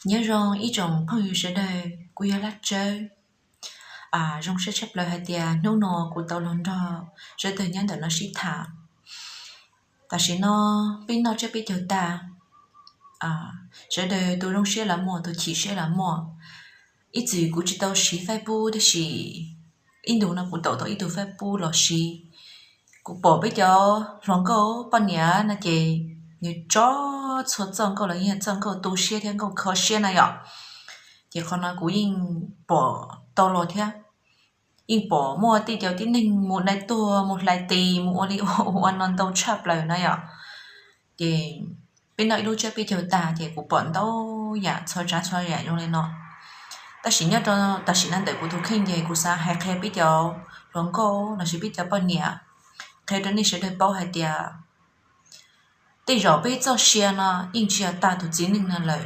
Nyob zoo ib tsoom phooj ywg sawv daws, kuv yog Laj Tsawb. Zoo siab tshaj plaws hais tias hnub no kuv tau los nrog sawv daws nyob ntawm no sib tham. Tam sim no peb noj tsiab peb caug tag, sawv daws tus zoo siab los muaj, tus chim siab los muaj. Ib txwm kuv tsis tau siv Facebook tab sis ib ntus no kuv tau tau ib tug Facebook los siv. Kuv pom peb cov hluas nkauj poj niam no ces nws tso txhua txoj nkauj los yog txoj nkauj tu siab thiab nkauj kho siab na yom. Ces qhov no kuv yeej pom tau los thiab, yeej pom muaj tej cov tib neeg mus dai tuag, mus hlais tis, mus ua li ua ua no ntau tshaj plaws na yom. Ces peb noj ib lub tsiab peb caug tag ces kuv pom ntau yam txhua tsav txhua yam zoo li no. Tab sis nyob rau tam sim no ntawm kuv tus kheej ces kuv xav hais qhia peb cov hluas nkauj lossis peb cov poj niam, qhia rau nej sawv daws paub hais tias tej zaum peb txoj sia no yeej tsis yog tag tus txiv neej no lawm.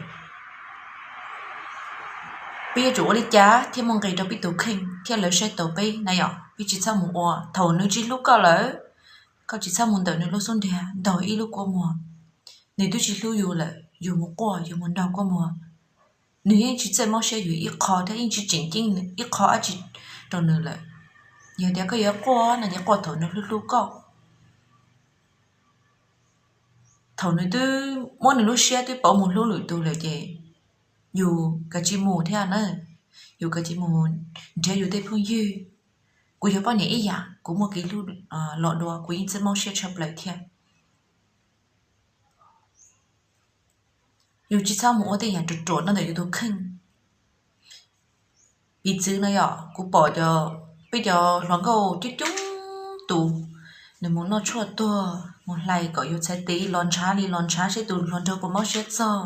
Peb yuav tsum ua li cas thiaj muaj nqis rau peb tus kheej thiab lawv saib taus peb na yom. Peb tsis txhob mus ua, thaum nws tsis hlub koj lawm, koj tsis txhob mus ntawm nws lub xub ntiag ntaug ib lub kua muag. Nws twb tsis hlub yus lawm, yus mus quaj yus mus ntaug kua muag, nws yeej tsis txawj mob siab yus ib qho thiab yeej tsis tseem ceeb ib qho dab tsi rau nws lawm. Yog tias koj yuav quaj no ces quaj thaum nws hlub hlub koj. Thaum nws twb muab nws lub siab twb pauv mus hlub lwm tus lawm ces yus kav tsij mus thiab na, yus kav tsij mus nrhiav yus tej phooj ywg. Kuv yog poj niam ib yam, kuv muaj kev hlub los dua kuv yeej txawj mob siab tshaj plaws thiab. Yus tsis txhob mus ua tej yam ruam ruam no ntawm yus tus kheej. Piv txwv no yom, kuv pom peb cov hluas nkauj coob coob tus, nws mus noj tshuaj tuag mus hlais kom yus txhais tes los ntshav li los ntshav seb tus hluas nraug puas mob siab txog,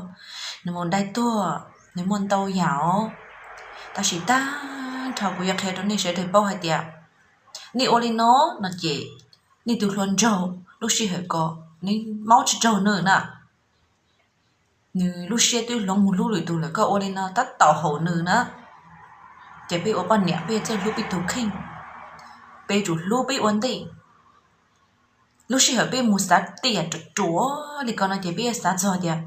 nws mus dai tuag, nws muaj ntau yam os. Tab sis tag nrho kuv yuav qhia rau nej sawv daws paub hais tias nej ua li no no ces nej tus hluas nraug lub sij hawm ko nws mob tsis raug nws na. Nws lub siab twb hloov mus hlub lwm tus lawm, koj ua li no tab tom haum nws na. Ces peb ua poj niam peb yuav tsum hlub peb tus kheej, peb yuav tsum hlub peb ua ntej. Lub sij hawm peb mus xav tej yam ruam ruam li ko no ces peb yuav xav txog tias,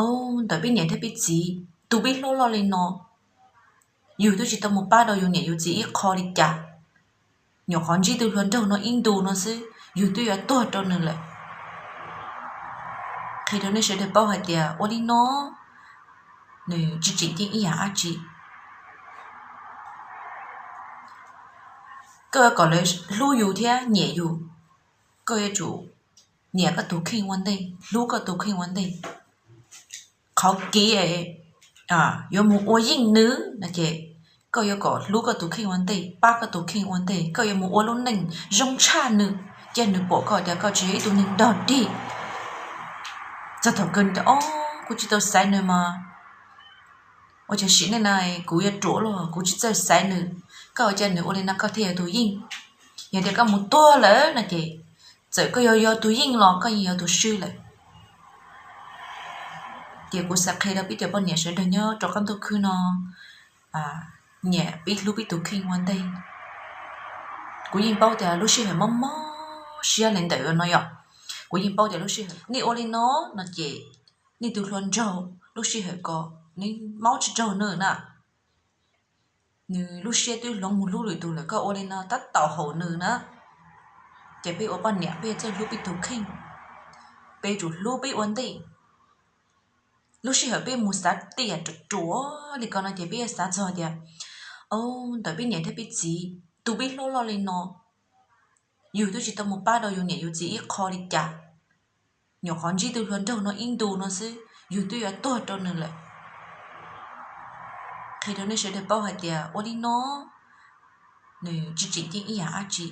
o, ntawm peb niam thiab peb txiv tu peb hlub loj li no, yus twb tsis tau mus pab rau yus niam yus txiv ib qho li cas. Nyuam qhuav ntsib tus hluas nraug no ib ntus no xwb yus twb yuav tuag rau nws lawm. Qhia rau nej sawv daws paub hais tias ua li no nws tsis tseem ceeb ib yam dab tsi. Koj yuav kom lawv hlub yus thiab nyiam yus, koj yuav tsum nyiam koj tus kheej ua ntej, hlub koj tus kheej ua ntej. Qhov kev yuav mus ua yeej nws no ces koj yuav kom hlub koj tus kheej ua ntej, pab koj tus kheej ua ntej. Koj yuav mus ua lub neej zoo tshaj nws, cia nws pom koj tias koj tsis yog ib tug neeg dog dig. Txog thaum kawg nws tias, o, kuv tsis tau xaiv nws mas, ua cas sim neej no kuv yuav ruam luaj kuv tsis txawj xaiv nws. Koj ua cas nws ua li no koj thiaj yog tus yeej? Yog tias koj mus tuag lawm no ces txawm koj yog yog tus yeej los koj yeej yog tus swb lawm. Ces kuv xav qhia rau peb cov poj niam sawv daws nyob rau qab ntuj khwb no, nyiam peb hlub peb tus kheej ua ntej. Kuv yeej paub tias lub sij hawm mob mob siab li ntawm no yom, kuv yeej paub tias lub sij hawm nej ua li no no ces nej tus hluas nraug lub sij hawm ko nws mob tsis raug nws na. Nws lub siab twb hloov mus hlub lwm tus lawm, koj ua li no tab tom haum nws na. Ces peb ua poj niam peb yuav tsum hlub peb tus kheej, peb yuav tsum hlub peb ua ntej. Lub sij hawm peb mus xav tej yam ruam ruam li ko no ces peb yuav xav txog tias, o, ntawm peb niam thiab peb txiv tu peb hlub loj li no, yus twb tsis tau mus pab rau yus niam yus txiv ib qho li cas. Nyuam qhuav ntsib tus hluas nraug no ib ntus no xwb yus twb yuav tuag rau nws lawm. Qhia rau nej sawv daws paub hais tias ua li no nws tsis tseem ceeb ib yam dab tsi.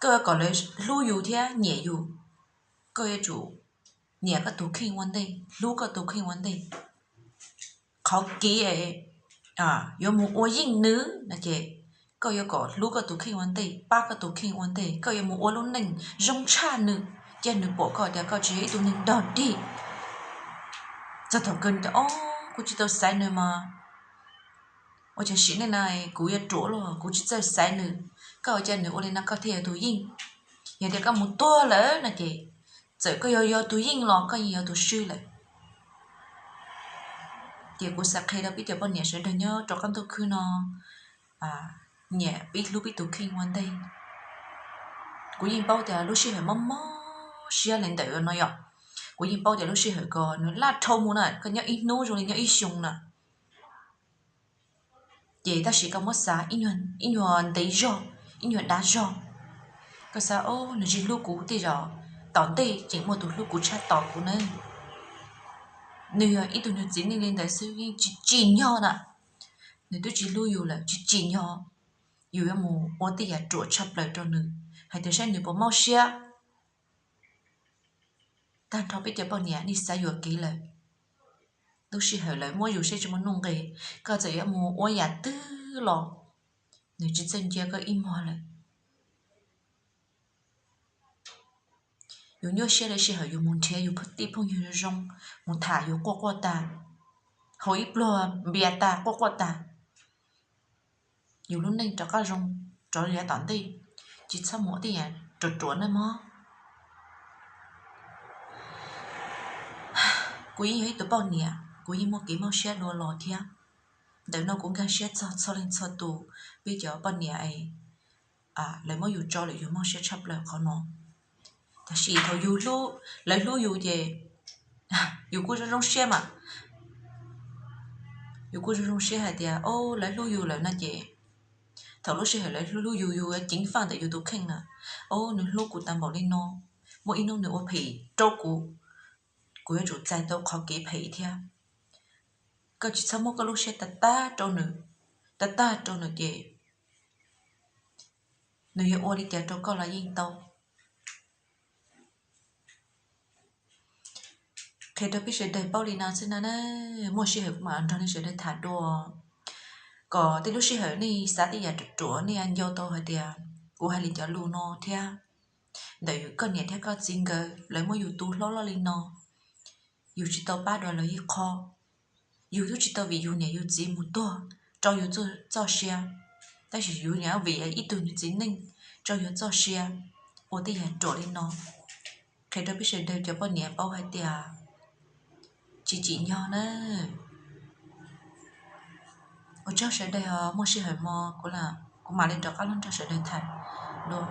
Koj yuav kom lawv hlub yus thiab nyiam yus, koj yuav tsum nyiam koj tus kheej ua ntej, hlub koj tus kheej ua ntej. Qhov kev yuav mus ua yeej nws no ces koj yuav kom hlub koj tus kheej ua ntej, pab koj tus kheej ua ntej. Koj yuav mus ua lub neej zoo tshaj nws, cia nws pom koj tias koj tsis yog ib tug neeg dog dig. Txog thaum kawg nws tias, o, kuv tsis tau xaiv nws mas, ua cas sim neej no kuv yuav ruam luaj kuv tsis txawj xaiv nws. Koj ua cas nws ua li no koj thiaj yog tus yeej? Yog tias koj mus tuag lawm no ces Txawm koj yog yog tus yeej los koj yeej yog tus swb lawm. Ces kuv xav qhia rau peb cov poj niam sawv daws nyob rau qab ntuj khwb no, nyiam peb hlub peb tus kheej ua ntej. Kuv yeej paub tias lub sij hawm mob mob siab li ntawm no yom, kuv yeej paub tias lub sij hawm ko nws laj dhau mus na, koj nyob ib hnub zoo li nyob ib xyoo na. Ces tab sis koj muab xav ib nyuag ntev zog, ib nyuag dav zog, koj xav, o, nws tsis hlub kuv tej zaum tom ntej tseem muaj tus hlub kuv tshaj tom kuv na. Nws yog ib tug nws txiv neej li ntawd xwb yeej tsis tsim nyog na. Nws twb tsis hlub yus lawm tsis tsim nyog yus yuav mus ua tej yam ruam tshaj plaws rau nws hais tias saib nws puas mob siab. Tag nrho peb cov poj niam nej xav yuam kev lawm, lub sij hawm lawv muab yus saib tsis muaj nuj nqis, koj txawm yuav mus ua yam twg los nws tsis txawj ncia koj ib muag lawm. Yus nyuaj siab lawm sij hawm yus mus nrhiav yus tej phooj ywg zoo zoo, mus tham yus quaj quaj tag, haus ib pluag npias tag quaj quaj tag, yus lub neej rov qab zoo rov yav tom ntej, tsis txhob mus ua tej yam ruam ruam na mog. Kuv yeej yog ib tug poj niam kuv yeej muaj kev mob siab dua los thiab. Ntawm no kuv nkag siab txog txhua leej txhua tus, peb cov poj niam es lawv muab yus tso lawm yus mob siab tshaj plaws qhov no. Tab sis thaum yus hlub, lawv hlub yus ces yus kuj zoo zoo siab mas. Yus kuj zoo zoo siab hais tias o, lawv hlub yus lawm no ces thaum lub sij hawm lawv hlub yus yus ceev faj ntawm yus tus kheej na, o, nws hlub kuv tag npaum li no, muaj ib hnub nws ua phem rau kuv, kuv yuav tsum txais tau qhov kev phem thiab. Koj tsis txhob muab koj lub siab tag tag rau nws, tag tag rau nws ces nws yuav ua li cas rau koj los yeej tau. Qhia rau peb sawv daws paub li no xwb na. Muaj sij hawm kuv mam nrog nej sawv daws tham dua, kom tej lub sij hawm nej xav tej yam ruam ruam nej nco tau hais tias kuv hais li cov lus no thiab. Ntawm yus koj niam thiab koj txiv nkawd lawv muab yus tu hlob loj li no, yus tsis tau pab dua lawv ib qho, yus twb tsis tau vim yus niam yus txiv mus tuag rau yus txoj sia, tab sis yus niam vim ib tug nws txiv neej rau yus txoj sia ua tej yam ruam li no. Qhia rau peb sawv daws cov poj niam paub hais tias tsis tsim nyog na. Ua tsaug sawv daws os, muaj sij hawm mo kuv mam li rov qab los nrog sawv daws tham dua.